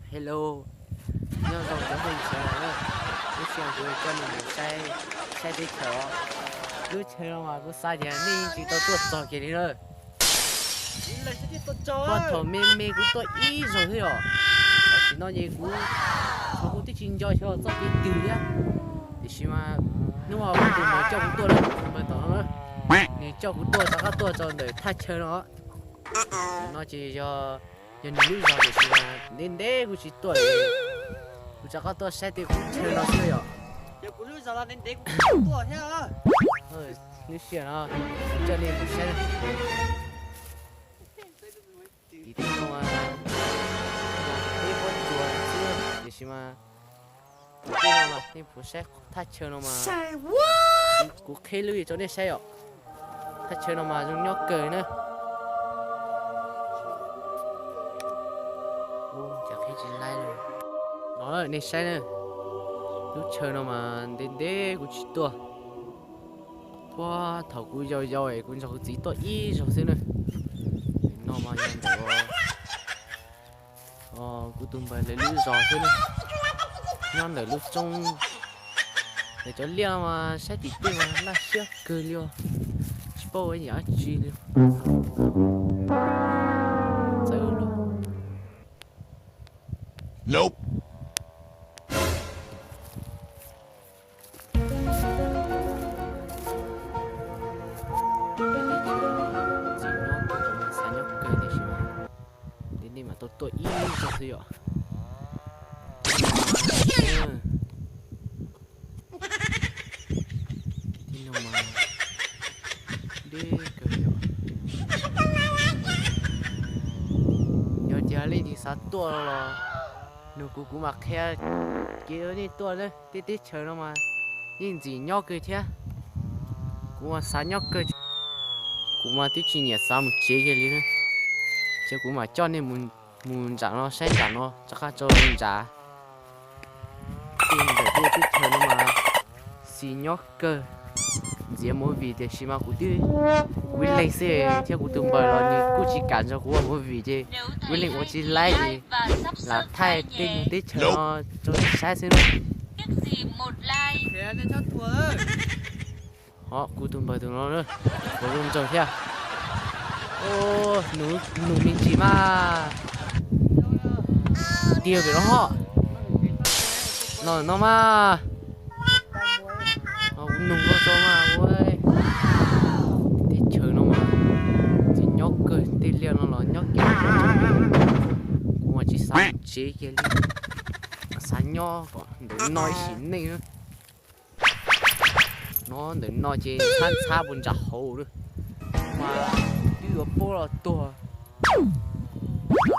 Hello, nyob zoo cov phooj ywg sawv daws na. Lub sij hawm kuv yuav coj nej mus saib, saib teb chaws os. Lub chaw no mas kuv xav tias nej yeej tsis tau tuaj txog kiag li na. Puag thaum me me kuv tuaj ib zaug xwb os. Tam sim no ces kuv, kuv twb tsis nco xyov txoj kev twg thiab. Tiam sis mas hnub no kuv tus npawg coj kuv tuaj lawm, npawg tom no na, nws coj kuv tuaj rov qab tuaj rau ntawm thaj chaw no. No ces yog, yog nws lub zos tiam sis mas ntev ntev kuv tsis tuaj li. Kuv rov qab tuaj saib tej qub chaw no xwb yom. Lub sij hawm no kuv coj nej mus saib. Tim tej no mas peb pob tsuas xwb tiam sis mas tim tej no mas nej puas saib thaj chaw no mas, kuv qhib lub rau nej saib yom. Thaj chaw no mas zoo nyob kawg na. Qhib tsis laib li. No nej saib na, lub chaw no mas ntev ntev kuv tsis tuaj. Puag thaum kuv yau yau es kuv nrog kuv txiv tuaj ib zaug xwb na. No mas yog ntawm kuv tus npawg lawv lub zos xwb na, nyob ntawm lub roob. Lawv cov liaj no mas saib tim tej mas laj siab kawg li os, tsis paub ua yam dab tsi li. Txawv lawm. Txiv nyob kawg, xav nyob kawg tiam sis mas ntev ntev mam tau tuaj ib zaug xwb yom. Tib no mas deb kawg yom. Yog tias leej twg xav tuaj los nug kuv, kuv mam qhia kev rau nej tuaj na. Tej teb chaws no mas yeej ntxim nyob kawg thiab. Kuv mas xav nyob kawg, kuv mas twb tsis nyiam xav mus tsev kiag li na. Ces kuv mam coj nej mus nram no saib nram no rov qab rau nram. Tej ntawm tej teb chaws no mas xis nyob kawg, ntxias movie tiam sis mas kuv twb ua ib leeg xwb thiab kuv tus npawg los nws kuj tsis kam nrog kuv ua movie ces ua ib leeg ua tsis laib ces lam thaij tej teb chaws no rau nej saib xwb na. Ho kuv tus npawg tus no na, tus zoo nraug thiab. Nug me ntsis mas, tiag pem no ho. No no mas, kuv nug koj tso mas ua. Teb chaws no mas tsis nyob kawg, tej liaj no los nyob kiag. Kuv mas tsis xav mus tsev kiag li, xav nyob kom ntawm no ib sim neej na. No ntawm no ces ntxhab ntxhab puas ntsam hauv lawm mas twb yuav paub los tuag.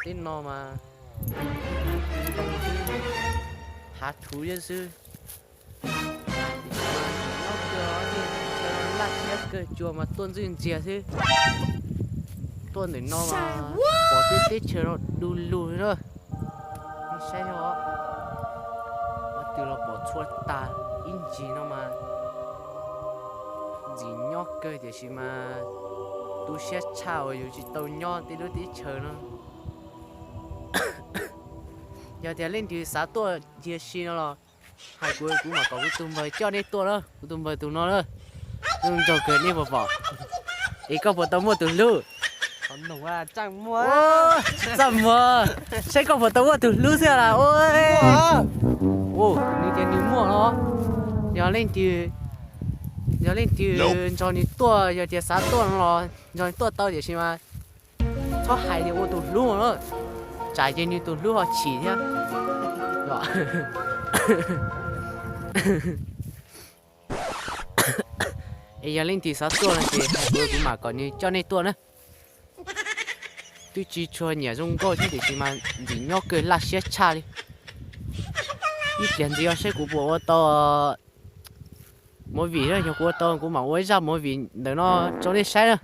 Tej no mas hav thuv thiab xwb. Laj siab kawg, cua mas tuaj ntxwj ntxiag xwb. Tuaj ntawm no mas pom tej teb chaws no du lug na. Nej saib no, qhov twg los pom txhua tag. Ib ntsis no mas ntxim nyob kawg tiam sis mas tu siab tshaj uas yus tsis tau nyob tej lub teb chaws no. Yog tias leej twg xav tuaj ncig si no los hais kuv, kuv mam kom kuv tus npawg coj nej tuaj na, kuv tus npawg tus no na. Zoo nraug kawg nej puas pom? Es koj puas tau muaj tus hlub? Txaj muag, saib koj puas tau muaj tus hlub xwb las. Nws tias nws muaj no. Yog leej twg, yog leej twg nrog nws tuaj, yog tias xav tuaj no los nrog nws tuaj tau tiam sis mas txhob hais tias ua tus hlub na, tsam ces nws tus hlub ho chim thiab. Es yog leej twg xav tuaj no ces hais kuv, kuv mam kom nws coj nej tuaj na. Twb tsis tshua nyiam zoo nkauj thiab tiam sis mas ntxim nyob kawg, laj siab tshaj li. Ib pliag ntxiv saib kuv puas ua tau movie na, yog kuv ua tau kuv mam ua ib zaj movie ntawm no rau nej saib na.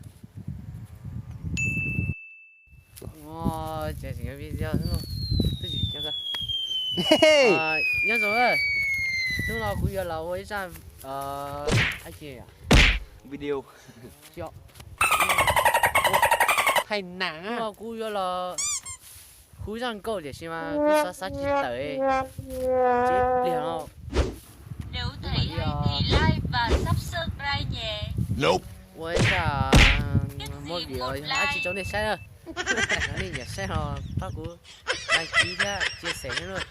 Nyob zoo, hnub no kuv yuav los ua ib zaj video. Thaij nam, hnub no kuv yuav los Kuv zaj nkauj tiam sis mas kuv xav xav tsis tawm, ces ib pliag no. Ua ib zaj movie los yog dab tsi rau nej saib na. Nej nyiam saib no pab kuv like thiab chia sẻ thiab nawb.